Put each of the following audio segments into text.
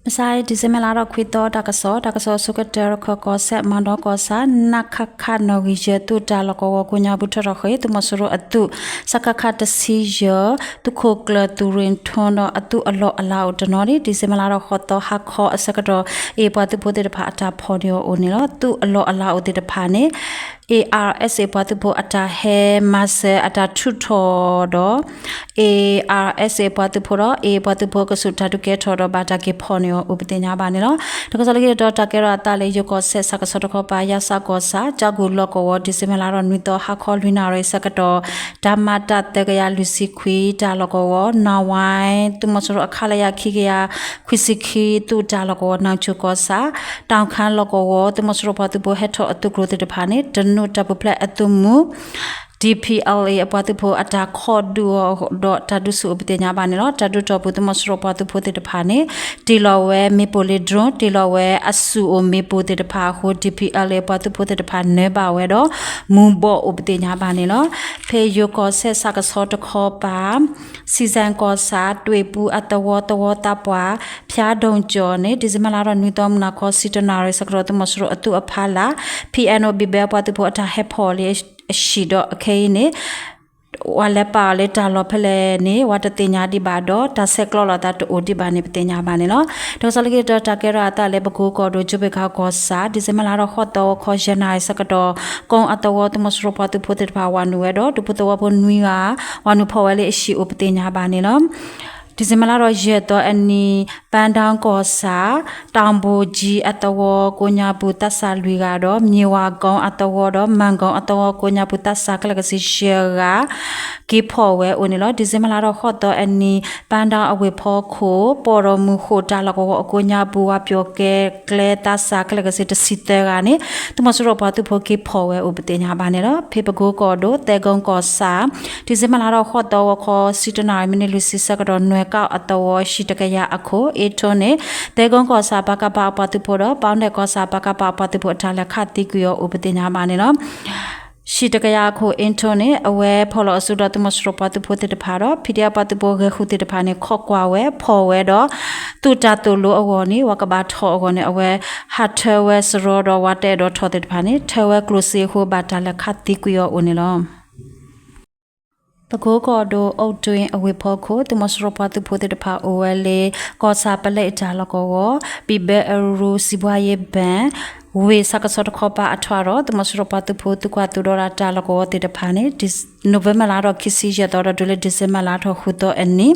မဆါအံၤ December လါထီၣ်ခွံသီ တၢ်ကစီၣ်, တၢ်ကစီၣ်အဆိကတၢၢ် ရခၢၣ်ကီၢ်စဲၣ် မၤဒီကီၢ်ဆၣ် နခခ နီၣ်ဂံၢ်ယဲၢ် သုးတၢ်လီၢ်ကဝီၤကိးညါပူၤ ထၢထီၣ်ဃ့ သုးမီၤစိရိၤအသုး စကခ တဆံယဲၢ် သုးခိၣ်ကျၢၢ် သုးရ့ၣ်ထူဒီးအသုးအလီၢ်အလၤအိၣ်တနီၤန့ၣ် December လါထီၣ်ဃိးသီ ဟါခီအဆၢကတီၢ် အ့ၣ်ပှၤသုးဖိသ့ၣ်တဖၣ်အတၢ်ဖီၣ်န့ၢ်အီၤအိၣ်န့ၣ်လီၤ. သုးအလီၢ်အလၤအိၣ်သ့ၣ်တဖၣ်န့ၣ် A R S A ပှၤသုးဖိအတၢ်ဟဲမၤစၢၤအတၢ်ထုးထီၣ်ဒီး A R S A ပှၤသုးဖိဒီး အ့ၣ်ပှၤသုးဖိကစူးတၢ်ဒုးကဲထီၣ်ဒီး ဘၣ်တၢ်က့ၤဖီၣ်န့ၢ်အီၤအိၣ်ပသ့ၣ်ညါဘၣ်န့ၣ်လီၤ. တၢ်ကစီၣ်လၢခံတတီၤ တၢ်ကဲထီၣ်အသးလၢ ယိၤကီၢ်စဲၣ် စးကဆီတခီပၤ ယါစးကီၢ်ဆၣ် ကၠီကူၣ်လီၢ်ကဝီၤ December လါထီၣ်နွံသီ ဟါခီလွံၢ်နၣ်ရံၣ်ဆၢကတီၢ် တၢ်မၤတၢ် သၢကယၤလွံၢ်ဆံခွံ တၢ်လီၢ်ကဝီၤ နၣ်ဝဲ သုးမီၤစိရိၤအ ခလရ ခံကယၤခွံဆံခံ သုးတၢ်လီၢ်ကဝီၤ နၢ်ဆူၣ်ကီၢ်ဆၣ် တၢ်ခၣ်လီၢ်ကဝီၤ သုးမီၤစိရိၤပှၤသုးဖိဟဲထီၣ်အသုးကျိၤသ့ၣ်တဖၣ်န့ၣ် တနူးတၢ်ပူၤဖျဲးအသုးမုၢ် D P L A အပှၤသုးဖိအတၢ်ခိးဒုးအီၤဒီးတၢ်ဒုးဆူၣ်အိၣ်ပသ့ၣ်ညါဘၣ်န့ၣ်လီၤ. တၢ်ဒုးတီၢ်ပူၤ သုးမီၤစိရိၤပှၤသုးဖိသ့ၣ်တဖၣ်န့ၣ် တ့ၢ်လီၤဝဲမ့ၣ်ပိၢ်လၢ drone တ့ၢ်လီၤဝဲအစူၣ်အိၣ်မ့ၣ်ပိၢ်သ့ၣ်တဖၣ်အဃိ D P L A အပှၤသုးဖိသ့ၣ်တဖၣ်နၢၤဘၣ်ဝဲဒီး မူၤဘှီးအိၣ်ပသ့ၣ်ညါဘၣ်န့ၣ်လီၤ. ဖဲယိၤကီၢ်စဲၣ်စးကဆီတခီပၤ စံစဲၣ်ကီၢ်ဆၣ် တွ့ၣ်ပူအသဝီ သဝီသးပှၢ် ဖၠါဒိၣ်ကၠီၣ်န့ၣ် December လါထီၣ်နွံသီ မုၢ်နၤခီ ဆံတၢနၣ်ရံၣ်ဆၢကတီၢ် သုးမီၤစိရိၤအသုးအဖီလာ် P N O ဘံၣ်ဘဲအပှၤသုးဖိအတၢ်ဟဲဖီၣ်လံအဟံၣ်ဒီးအခဲအံၤန့ၣ် ပှၤလဲၤပာ်အီၤလၢတၢ်လီၢ်ဖဲလဲၣ်န့ၣ် ပှၤတသ့ၣ်ညါဒံးဘၣ်ဒီး တၢ်ဆဲးကျိးလိာ်သးတအိၣ်ဒံးဘၣ်န့ၣ် ပသ့ၣ်ညါဘၣ်န့ၣ်လီၤ. တၢ်ကစီၣ်လၢခံတတီၤ တၢ်ကဲထီၣ်အသးလၢ ပကိကီၢ်ဒိၣ် ကၠိဘ့ၣ်ခးကီၢ်ဆၣ် December လါထီၣ်ဃိးသီ ဂီၤခီယဲၢ်နၣ်ရံၣ်ဆၢကတီၢ် ကိအသဝီ သုးမီၤစိရိၤပှၤသုးဖိသ့ၣ်တဖၣ် ဝၤနုာ်ဝဲဒီး ဒူဖိသဝီဖိနွံဂၤ ဝၤနုာ်ဖီၣ်ဝဲလၢအဟံၣ်အိၣ်ပသ့ၣ်ညါဘၣ်န့ၣ်လီၤ. December လါထီၣ်ယဲၢ်သီအနံၤ ပၣ်ဒၣ်ကီၢ်ဆၣ် တၣ်ဘိၣ်ကၠံအသဝီကိးညါပူၤ သးစၢ်လွံၢ်ဂၤဒီး မၠ့ၣ်ဝၤကီအသဝီဒီး မၣ်ကီအသဝီကိးညါပူၤ သးစၢ်ခဲလၢာ်ကဆံယဲၢ်ဂၤ က့ၤဖီၣ်ဝဲအိၣ်န့ၣ်လီၤ. December လါထီၣ်ဃိးသီအနံၤ ပၣ်ဒၣ်အဝ့ၢ်ဖီခိၣ် ပီၢ်ဒီးမုၢ်ဃိၣ်တၢ်လီၢ်ကဝီၤအကိးညါပူၤ ဝၤပျိာ်ကဲကျဲ သးစၢ်ခဲလၢာ်ကဆံတဆံသၢဂၤန့ၣ် သုးမီၤစိရိၤပှၤသုးဖိက့ၤဖီၣ်ဝဲအိၣ်ပသ့ၣ်ညါဘၣ်န့ၣ်လီၤ. ဖဲပကိကီၢ်ဒိၣ် သဲကိကီၢ်ဆၣ် December လါထီၣ်ဃိးသီ ဂီၤခီ ဆံတၢနၣ်ရံၣ် မံးနံးလွံၢ်ဆံဆၢကတီၢ် နွဲၣ်ကၣ်အသဝီ ဟံၣ်တကယၤအခိၣ် အ့ထိန့ၣ် သဲကိကီၢ်ဆၣ် ပကဖ အပှၤသုးဖိဒီး ပီၣ်ဒဲၣ်ကီၢ်ဆၣ် ပကဖ အပှၤသုးဖိအတၢ်လဲၤခးသံကွံာ်အီၤ အိၣ်ပသ့ၣ်ညါဘၣ်န့ၣ်လီၤ. ဟံၣ်တကယၤအခိၣ် အ့ထိန့ၣ် အဝဲဖီၣ်လီၤအစုဒီး သုးမီၤစိရိၤပှၤသုးဖိသ့ၣ်တဖၣ်ဒီး ဖံးဒဲး အပှၤသုးဖိဂဲၤဃုသ့ၣ်တဖၣ်န့ၣ် ခိးကွၢ်ဝဲ ဖီၣ်ဝဲဒီး သုးတၢ်သိၣ်လိအဂီၢ်န့ၣ် ဝၤကဘၣ်ထီၣ်အဂီၢ်န့ၣ် အဝဲဟးထၢဝဲစရီဒီး ဝၤတအဲၣ်ဒိးထီၣ်သ့ၣ်တဖၣ်န့ၣ် ထၢဝဲကျိၣ်စ့အဃိ ဘၣ်တၢ်လဲၤခးသံကွံာ်အီၤအိၣ်န့ၣ်လီၤ. ပကိကီၢ်ဒိၣ် အိၣ်တွ့အဝ့ၢ်ဖီခိၣ် သုးမီၤစိရိၤပှၤသုးဖိသ့ၣ်တဖၣ်အိၣ်ဝဲလၢ ကီၢ်ဆၣ်ပလဲအတၢ်လီၢ်ကဝီၤ ဘံၣ်ဘဲအရူ စံးဘှါယ့ဘၣ် ဝ့ၢ်ဆၣ်ကဆီတခီပၤအထွးဒီး သုးမီၤစိရိၤပှၤသုးဖိသုကွၢ်သုးဒီးတၢ်လီၢ်ကဝီၤသ့ၣ်တဖၣ်န့ၣ် November လါထီၣ်ခံဆံယဲၢ်သီဒီးတုၤလၢ December လါထီၣ်ဃုသီအနံၤ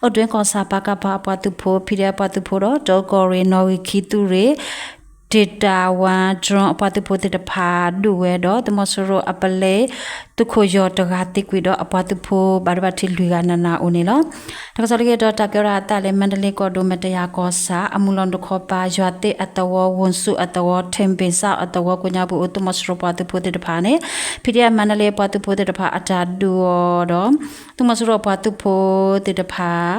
အိၣ်တွ့ကီၢ်ဆၣ် ပကဖ အပှၤသုးဖိ ဖံးဒဲး အပှၤသုးဖိဒီး တၢကီၢ်ရ့ၣ် နီၣ်ဂံၢ်ခံသုးရ့ၣ် တ့ၢ်တၢ်ဝၣ် drone အပှၤသုးဖိသ့ၣ်တဖၣ်ဒုးဝဲဒီး သုးမီၤစိရိၤအပလဲ သုးခိၣ်ယီၤတဂၤသံကွံာ်ဒီး အပှၤသုးဖိဘၣ်ဒိဘၣ်ထံးလွံၢ်ဂၤနးနးအိၣ်န့ၣ်လီၤ. တၢ်ကစီၣ်လၢခံတတီၤ တၢ်ကဲထီၣ်အသးလၢ မါဒလ့ကီၢ်ဒိၣ် မဲာ်တယၤကီၢ်ဆၣ် အမုၢ်လီၤနုာ်တခီပၤ ယွၤသ့ၣ်အသဝီ ဝူၣ်စူၣ်အသဝီ ထ့ဘ့ၣ်စၣ်အသဝီကိးညါပူၤ အိၣ်သုးမီၤစိရိၤပှၤသုးဖိသ့ၣ်တဖၣ်န့ၣ် ဖံးဒဲး မါဒလ့ပှၤသုးဖိသ့ၣ်တဖၣ်အတၢ်ဒုးအီၤဒီး သုးမီၤစိရိၤပှၤသုးဖိသ့ၣ်တဖၣ်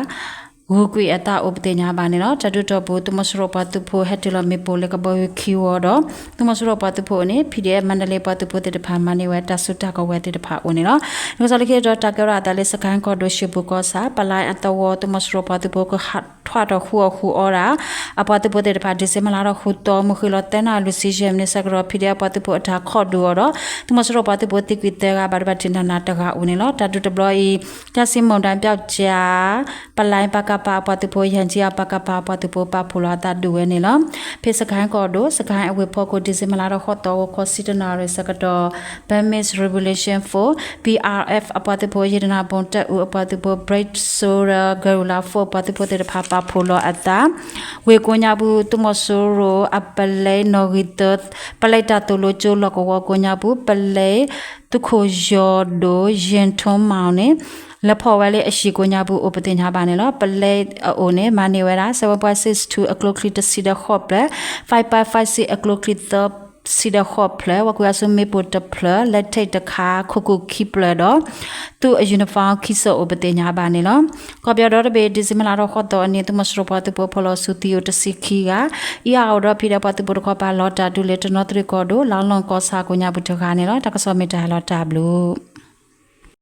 ဂုာ်ကွံာ်အသးအိၣ်ပသ့ၣ်ညါဘၣ်န့ၣ်လီၤ. တၢ်ဒုးတီၢ်ပူၤ သုးမီၤစိရိၤပှၤသုးဖိဟဲတုၤလီၤမ့ၣ်ပိၢ်လၢကဘီယူၤခံဝီဒီး သုးမီၤစိရိၤပှၤသုးဖိအအိၣ်န့ၣ် ဖံးဒဲး မါဒလ့ပှၤသုးဖိသ့ၣ်တဖၣ်မၤန့ၢ်ဝဲတၢ်စုတၢ်ကဝဲၤသ့ၣ်တဖၣ်အိၣ်န့ၣ်လီၤ. တၢ်ကစီၣ်လၢခံတတီၤ တၢ်ကဲထီၣ်အသးလၢ စကဲၣ်ကီၢ်ဒိၣ် ၡ့ၣ်ပူၤကီၢ်ဆၣ် ပလါအသဝီ သုးမီၤစိရိၤပှၤသုးဖိကဟးထွးထီၣ်ဃုအီၣ်ဃုအီဒၣ် အပှၤသုးဖိသ့ၣ်တဖၣ် December လါထီၣ်ဃုသီ မုၢ်ဃ့ၢ်လီၤသၢနၣ်ရံၣ်လွံၢ်ဆံယဲၢ်မံးနံးဆၢကတီၢ် ဖံးဒဲး အပှၤသုးဖိအတၢ်ခိးဒုးအီၤဒီး သုးမီၤစိရိၤပှၤသုးဖိသံကွံာ်သၢဂၤ ဘၣ်ဒိဘၣ်ထံးနးနးတဂၤအိၣ်န့ၣ်လီၤ. တၢ်ဒုးတဘျီအံၤ ကၠၣ်စံမိၣ်ဒၣ်ပျီကၠၣ် ပလါ ပကဖ အပှၤသုးဖိ ယၣ်ကၠံအ ပကဖ အပှၤသုးဖိပာ်ဖှိၣ်လီၤအသးဒုးဝဲန့ၣ်လီၤ. ဖဲစကဲၣ်ကီၢ်ဒိၣ် စကဲၣ်အဝ့ၢ်ဖီခိၣ် December လါထီၣ်ဃိးသီ ဂီၤခီဆံတၢနၣ်ရံၣ်ဆၢကတီၢ် Burmese Revolution Force B R F အပှၤသုးဖိ ယတနၢ်ဘိၣ်တၢ်အုးအပှၤသုးဖိ Brigade Soldier Guerrilla Force အပှၤသုးဖိသ့ၣ်တဖၣ်ပာ်ဖှိၣ်လီၤအသး ဝ့ၢ်ကိးညါပူၤ သုးမီၤစိရိၤအပလဲနီၣ်ဂံၢ်သၢ ပလဲတၢ်သိၣ်လိကၠိလီၢ်ကဝီၤကိးညါပူၤ ပလဲ သုးခိၣ်ယီၤဒိၣ် ယ့ၣ်ထိမၣ်န့ၣ် လဲၤဖီၣ်ဝဲလၢအဟံၣ်ကိးညါပူၤအိၣ်ပသ့ၣ်ညါဘၣ်န့ၣ်လီၤ. ပလဲအအိၣ်န့ၣ် မၤန့ၢ်ဝဲဒၣ် seven point six two အကျိချံတဆံဒီးဃိးဖျၢၣ်, five point five six အကျိချံသၢဆံဒီးဃိးဖျၢၣ်, ဝဲကွံာ်အီၤဆူမ့ၣ်ပိၢ်တဖျၢၣ်, လက်ထိပ်တခါ, ခိၣ်ကူၣ်ခံဖျၢၣ်ဒီး သုးအ uniform ခံစိၣ်အိၣ်ပသ့ၣ်ညါဘၣ်န့ၣ်လီၤ. ကီၢ်ပယီၤဒီတဘ့ၣ် December လါထီၣ်ဃိးသီအနံၤ သုးမီၤစိရိၤပှၤသုးဖိဖီၣ်လီၤဆူသံအိၣ်တဆံခံဂၤ, အံၤအအိၣ်ဒီးဖံးဒဲးပှၤသုးဖိတခီပၤ လီၤတၢ်ဒုးလၢတနီသရံၣ်ကီၢ်ဒိၣ် လါလီၢ်ကီၢ်ဆၣ်ကိးညါပူၤတဂၤန့ၣ်လီၤ. တၢ်ကစီၣ်မ့ၢ်တၢ်လီၤတၢ်ဘျုး